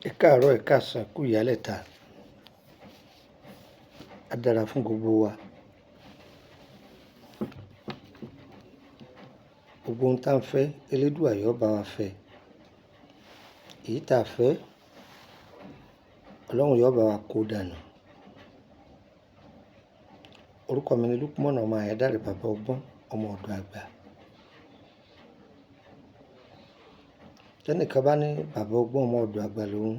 Ẹ káàárọ̀, ẹ̀ káàsán, ẹ kú ìyálẹ̀ta. Á dára fún gbogbo wa. Gbogbo ohun tá ń fẹ́, Elédùà yóò bá wa fẹ́. Èyí tá a fẹ́, Ọlọ́run yóò bá wa kó dànù. Orúkọ mi ni Lukman ọmọ Àyádáre Bàbá Ọgbọ́n, ọmọ ọ̀dọ̀ àgbà. Tẹ́nìkan bá ní Bàbá Ọgbọ́n ọmọ ọ̀dọ̀ àgbà lòun,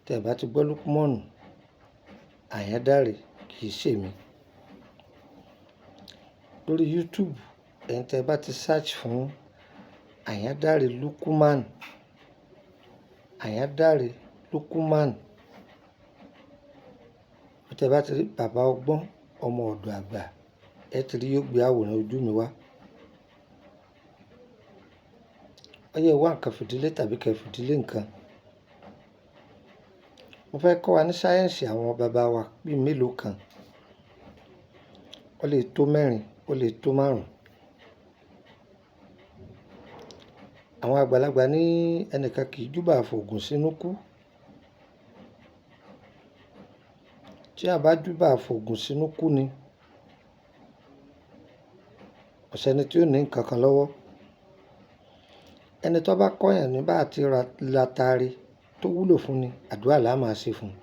tẹ́ ẹ bá ti gbọ́ Lukman Àyádáre kì í ṣe èmi. Lórí YouTube, ẹ̀yin tẹ́ ẹ bá ti search fún Àyádáre Lukman, Àyádáre Lukman, tẹ́ ẹ bá ti rí Bàbá Ọgbọ́n ọmọ ọ̀dọ̀ àgbà, ẹ ti rí yóò gbé àwòrán ojú mi wá. Ó yẹ wá nǹkan fìdílé tàbí kẹ́ fìdílé nǹkan. Mo fẹ́ kọ́ wa ní sáyẹ̀nsì àwọn bàbá wa bí mélòó kan. Ó lè tó mẹ́rin, ó lè tó márùn-ún. Àwọn àgbàlagbà ní ẹnìkan kì í júbà fògùn sínú kú. Tí a bá júbà fògùn sínú kú ni, kò sí ẹni tí ó ní nǹkan kan lọ́wọ́. Ẹni tó bá kọ́ èèyàn ní bá ti ra latari tó wúlò fún ni, àdúrà la máa ṣe fún un.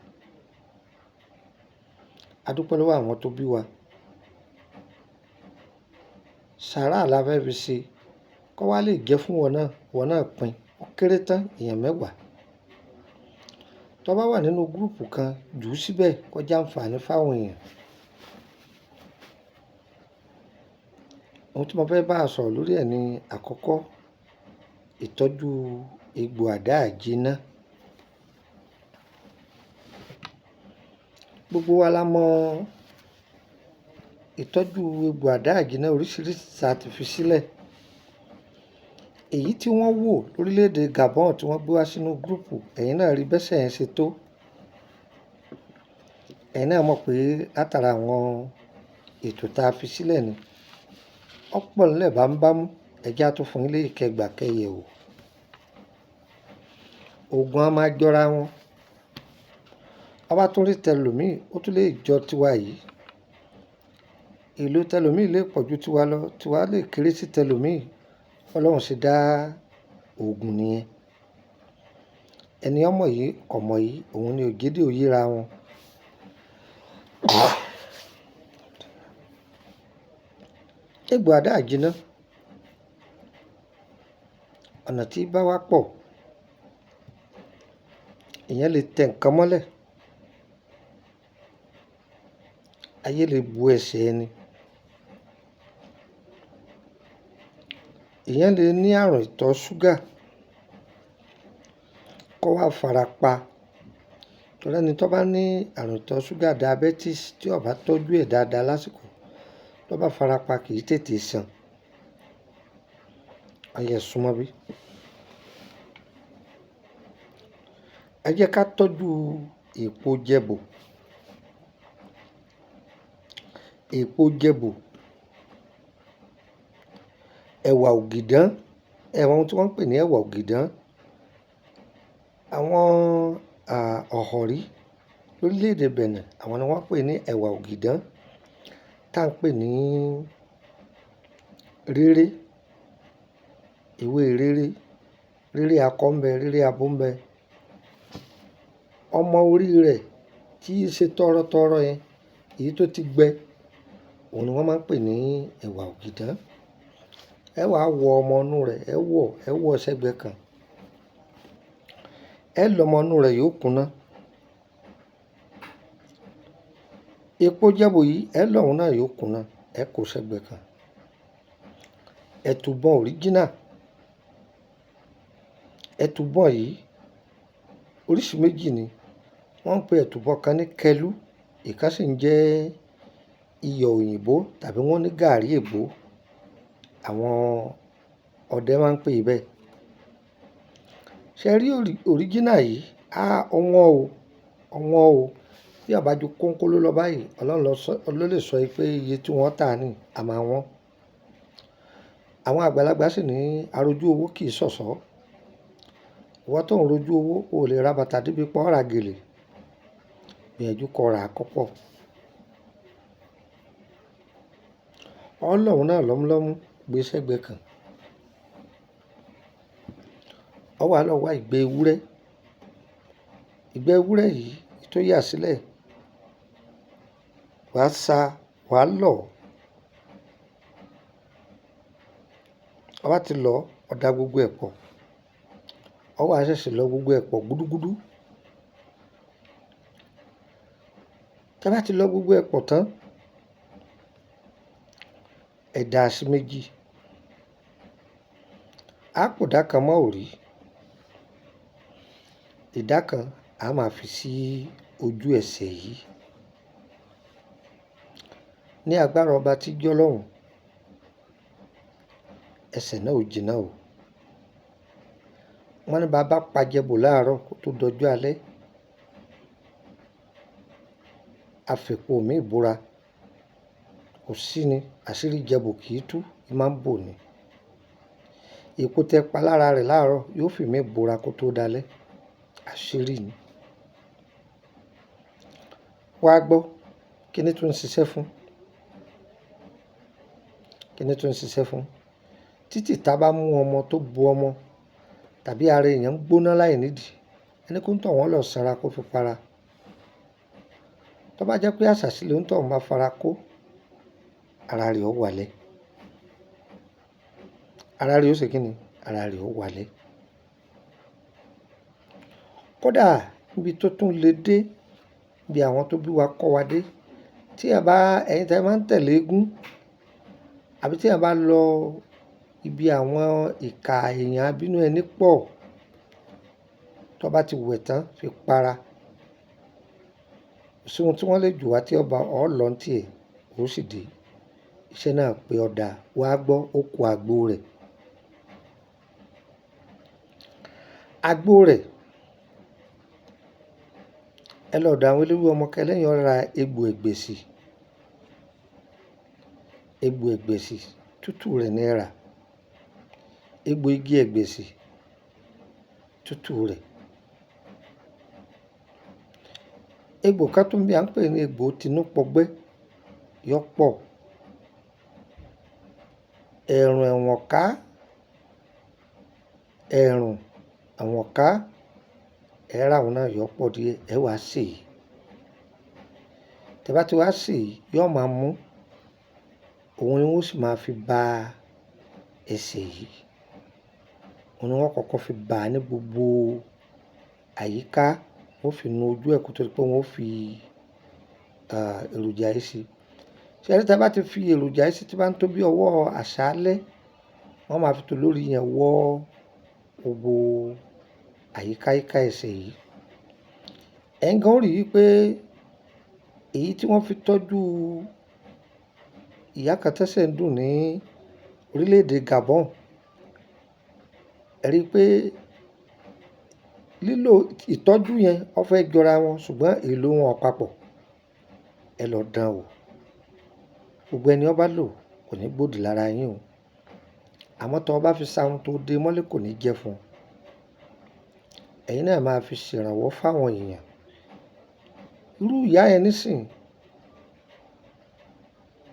A dúpẹ́ lọ́wọ́ àwọn tó bí wa. Sàárà la fẹ́ fi ṣe. Kó wá lè jẹ́ fún wọn náà, wọn náà pín. Ó kéré tán èèyàn mẹ́wàá. Tó bá wà nínú gúrúùpù kan, jù ú síbẹ̀ kó jẹ́ àǹfààní fáwọn èèyàn. Ohun tí mo fẹ́ bá a sọ̀rọ̀ lórí ẹ̀ ní àkọ́kọ́, ìtọ́jú egbò àdá àjìná. Gbogbo wa la mọ ìtọ́jú egbò àdá àjìná oríṣiríṣi tí a ti fi sílẹ̀. Èyí tí wọ́n wò lórílẹ̀ èdè Gabon tí wọ́n gbé wá sínú gúrúùpù, ẹ̀yin náà rí bẹ́sẹ̀ yẹn ṣe tó. Ẹ̀yin náà mọ̀ pé látara àwọn ètò tá a fi sílẹ̀ ni. Ọ̀pọ̀ ńlẹ̀ bámúbámú, ẹ jẹ́ á tún fún yín ní ìkẹgbà kẹyẹ̀wò. Òògùn a máa jọra wọn. A bá tún rí tẹlòmíì, ó tún lè jọ tiwa yìí. Ìlò tẹlòmíì lè pọ̀ ju tiwa lọ, tiwa lè kéré sí tẹlòmíì. Ọlọ́run ṣe dá òògùn nìyẹn. Ẹni ọmọ yìí, kò mọ̀ yìí, òun ni ògèdè ó yíra wọn. Egbò àdá àjìná, ọ̀nà tí bá wá pọ̀, èèyàn lè tẹ nǹkan mọ́lẹ̀. Ayé lè bu ẹsẹ̀ ẹni. Èèyàn lè ní àrùn ìtọ̀ ṣúgà kó wá fara pa. Torí ẹni tó bá ní àrùn ìtọ̀ ṣúgà diabetes tí ó bá tọ́jú ẹ̀ dáadáa lásìkò, tó bá fara pa kì í tètè sàn. Ó yẹ súnmọ́ bí. Ẹ jẹ́ ká tọ́jú èpo jẹbò. Èpo jẹbò. Ẹ̀wà ògìdán. Ẹ mọ ohun tí wọ́n ń pè ní ẹ̀wà ògìdán. Àwọn, ọ̀họ̀rí lórílẹ̀ èdè Benin, àwọn ni wọ́n ń pè ní ẹ̀wà ògìdán tá ń pè ní réré. Ewé réré. Réré akọ ń bẹ, réré abo ń bẹ. Ọmọ orí rẹ̀ tí í ṣe tọrọtọrọ yẹn, èyí tó ti gbẹ, òun ni wọ́n máa ń pè ní ẹ̀wà ògìdán. Ẹ wá wọ ọmọ inú rẹ̀, ẹ wọ̀ sẹ́gbẹ̀ kan. Ẹ lọ ọmọ inú rẹ̀ yóò kúná. Epo jẹbò yìí, ẹ lọ òun náà yóò kúná, ẹ kó sẹ́gbẹ̀ kan. Ẹ̀tùbọ̀n original. Ẹ̀tùbọ̀n yìí oríṣi méjì ni. Wọ́n ń pe ẹ̀tùbọ̀n kan ní kẹlú, ìkan sì ń jẹ́ iyọ̀ òyìnbó tàbí wọ́n ní gàárì èbó. Àwọn ọdẹ máa ń pè bẹ́ẹ̀. Ṣé ẹ rí original yìí? Á, ọ̀wọ́n o, ọ̀wọ́n o. Bí a bá ju kónkóló lọ báyìí, Ọlọ́run ló lè sọ pé iye tí wọ́n tà ní a máa wọ́n. Àwọn àgbàlagbà sì ní arojú owó kì í ṣọ̀ṣọ́. Ìwọ tó ń rojú owó, o ò lè ra bàtà débi pé ó ra gèlè. Gbìyànjú kó ra kọ́pọ̀. Ọ lọ òun náà lọ́múlọ́mú, gbé sẹ́gbẹ̀ kan. Ọ wá lọ wá ìgbẹ́ ewúrẹ́. Ìgbẹ́ ewúrẹ́ yìí tó yà sílẹ̀, wà á sa, wà á lọ̀. Ọ bá ti lọ, ọ da gbogbo ẹ̀ pọ̀. Ọ wá ṣẹ̀ṣẹ̀ lọ gbogbo ẹ̀ pọ̀ gúdúgúdú. Tí ẹ bá ti lọ gbogbo ẹ̀ pọ̀ tán, ẹ dà á sí méjì. A pò ìdá kan mọ́ òrí. Ìdá kan a máa fi sí ojú ẹsẹ̀ yìí. Ní agbára ọba tí jẹ́ Ọlọ́run, ẹsẹ̀ náà ò jìnnà o. Wọ́n ní bá pajẹ́bò láàárọ̀ kó tó dọjú alẹ́. A fèpo mi ìbora. Kò sí ni, àṣírí jẹ́bò kì í tú, í máa ń bò ni. Èpo tẹ pa lára rẹ̀ láàárọ̀ yóò fi mí bora kó tó dalẹ́. Àṣírí ni. Wá gbọ́, kí ni tó ń ṣiṣẹ́ fún? Kí ni tó ń ṣiṣẹ́ fún? Títí ta bá mú ọmọ tó bu ọmọ tàbí ara èèyàn ń gbóná láìnídìí, ẹni kó ń tọ̀ wọ́n lọ sanra kó fi para. Tó bá jẹ́ pé àṣàsí ló ń tọ̀ wọ́n bá fara kó, ara rẹ̀ ó wálẹ̀. Ara rẹ̀ ó ṣe kíni? Ara rẹ̀ ó wálẹ̀. Kódà níbi tó tún le dé, bí àwọn tó bí wa kọ́ wa dé, tí ẹ bá, ẹ̀yin tí ẹ máa ń tẹ̀lé eégún, àbí tí ẹ bá lọ ibi àwọn ìka èèyàn abínú ẹni pọ̀, tó bá ti wẹ̀ tán fi para. Kò sí ohun tí wọ́n lè jù wá tí ọba ọ lọ ń tì ẹ́, ó sì dé. Iṣẹ́ náà pé ọ̀dà, wá gbọ́, ó kó àgbo rẹ̀. Àgbo rẹ̀, ẹ lọ ọ̀dọ̀ àwọn eléwé ọmọ kẹ́lẹ́yìn ó ra egbò ẹ̀gbèsì. Egbò ẹ̀gbèsì, tútù rẹ̀ ni ẹ rà. Egbò igi ẹ̀gbèsì, tútù rẹ̀. Egbò kan tún bí a ń pè ní egbò tinúpọgbẹ́, yọ pọ̀. Ẹ̀rùn ẹ̀wọ̀n ká, ẹ̀rùn ẹ̀wọ̀n ká, ẹ rà òun náà yọ pọ̀ díẹ̀, ẹ wá sè é. Tí ẹ bá ti wá sè é, yóò máa mú. Òun ni wọ́n sì máa fi ba ẹsẹ̀ yìí. Òun ni wọ́n kọ́kọ́ fi ba ní gbogbo àyíká. Wọ́n fi nu ojú ẹ kó tó di pé wọ́n fi, èròjà yìí sí. Ṣé ẹ rí tí ẹ bá ti fi èròjà yìí sí tí bá ń tó bí ọwọ́ àṣálẹ́, wọ́n máa fi tò lórí yẹn wọ gbogbo àyíká yíká ẹsẹ̀ yìí. Ẹ̀yin gan ó rí i pé èyí tí wọ́n fi tọ́jú ìyá kan tẹ́sẹ̀ ń dùn ní orílẹ̀-èdè Gabon. Ẹ rí i pé lílò ìtọ́jú yẹn ó fẹ́ jọra wọn ṣùgbọ́n èlò wọn ò papọ̀. Ẹ lọ dán wò. Gbogbo ẹni ó bá lò kò ní gbòdì lára yín o. Àmọ́ tó bá fi sa ohun tó dé mọ́lẹ̀ kò ní jẹ́ fún ọ. Ẹ̀yin náà máa fi ṣèrànwọ́ fún àwọn èèyàn. Irú ìyá yẹn nísìnyí,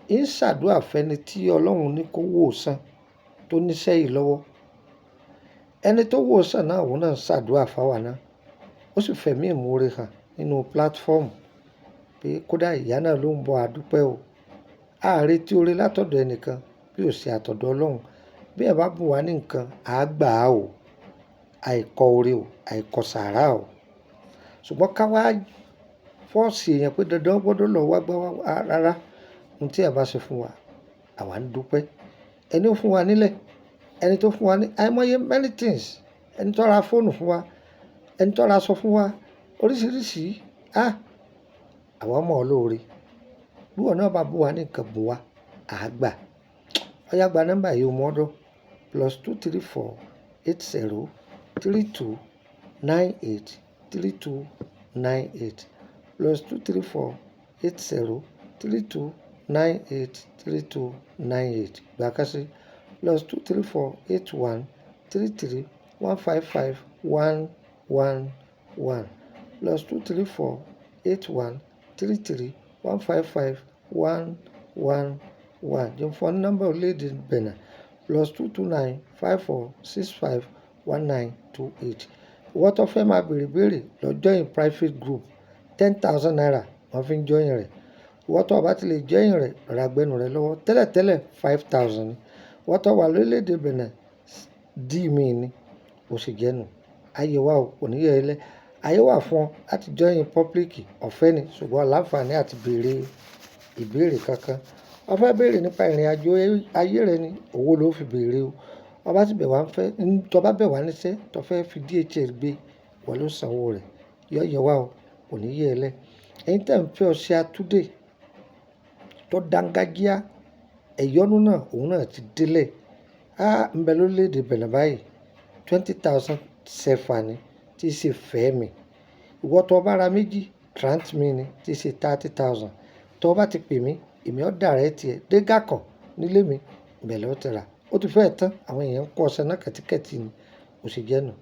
ń ṣàdúrà fẹ́ni tí Ọlọ́run ní kó wò sàn tó níṣẹ́ yìí lọ́wọ́. Ẹni tó wò sàn náà, òun náà ń ṣàdúrà fún àwa náà. Ó sì fẹ̀mí ìmoore hàn nínú platform pé kódà ìyá náà ló ń bọ̀ àdúpẹ́ o. A retí oore látọ̀dọ̀ ẹnìkan bí ò ṣe àtọ̀dọ̀ Ọlọ́run. Bí ẹ bá bùn wá ní nǹkan, a gbà á o. Àìkọ oore o, àìkọ sàárà o. Ṣùgbọ́n ká wá fọ́ọ̀sì èèyàn pé dandan ó gbọdọ̀ lọ wá gbá wá, rárá. Ohun tí ẹ bá ṣe fún wa, àwa ń dúpẹ́. Ẹni ó fún wa nílẹ̀, ẹni tó fún wa ní àìmọye many things, ẹni tó ra fóònù fún wa, ẹni tó ra aṣọ fún wa, oríṣìíríṣìí. Á, àwa mọ̀ ọ́ lóore. Bí ìwọ náà bá bùn wá ní nǹkan bùn wa, a gbà. Ọ̀yá gba nọ́mbà yìí o mọ̀ ọ́dọ̀. +234 80 32 98 32 98. +234 80 32 98 32 98. Gbà ká sí +234 81 33 155 1 1 1, +234 81 33 155 1 1 1. Jẹ́ n fún ọ ní nọ́mbà orílẹ̀-èdè Benin: +229 54 65 19 28. Ìwọ tó fẹ́ máa bèèrè ìbéèrè, lọ join private group. ₦10,000 wọ́n fi ń join rẹ̀. Ìwọ tó bá ti lè join rẹ̀, rọra gbẹ́nu rẹ lọ́wọ́. Tẹ́lẹ̀tẹ́lẹ̀ 5,000 ni. Ìwọ tó wà lórílẹ̀-èdè Benin, dí mi ni, bó ṣe jẹ́ nù. Ayé wa ò kò ní yẹ ẹ lẹ́. Ayé wà fún ọ láti join public, ọ̀fẹ́ ni, ṣùgbọ́n láǹfààní àti béèrè ìbéèrè kankan. O fẹ́ béèrè nípa ìrìnàjò ayé rẹ ni, owó ló fi béèrè o. Ọ bá sì bẹ̀ wá ń fẹ́, tó bá bẹ̀ wá níṣẹ́, tó fẹ́ fi DHL gbé, ìwọ ló san owó rẹ̀. Yọ yẹ wá o, kò ní yẹ ẹ lẹ́. Ẹ̀yin tí ẹ̀ ń fẹ́ ọṣẹ atúdè tó dángájíá, ẹ̀yọ́nú náà, òun náà ti délẹ̀. Á ń bẹ lórílẹ̀-èdè Benin báyìí, 20,000 CFA ni tí í ṣe fẹ́ mi. Ìwọ tó bá ra méjì, grant mi ni tí í ṣe 30,000. Tó bá ti pè mí, èmi ó direct ẹ dé Gàkọ̀ nílé mi, ibẹ̀ ló ti rà. Ó ti fẹ́ tán, àwọn èèyàn ń kó ọṣẹ náà kẹ́tíkẹ́tì ni, bó ṣe jẹ́ nù.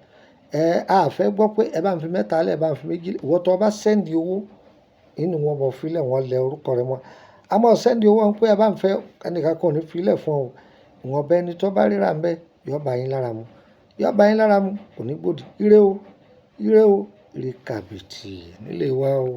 Ẹ, a fẹ́ gbọ́ pé ẹ bá ń fi mẹ́ta lẹ̀, ẹ bá ń fi méjì lẹ̀. Ìwọ tó bá send owó, inú wọn bọ̀ fi lẹ̀, wọ́n lẹ orúkọ rẹ mọ́. A máa send owó pé ẹ bá ń fẹ́, ẹnìkan kan ò ní fi lẹ̀ fún ọ. Ìwọ̀nba ẹni tó bá ríra ń bẹ, yóò bá yín lára mu. Yóò bá yín lára mu, kò ní gbòdì. Ire o, ire o, ire kàbìtì nílé wa o.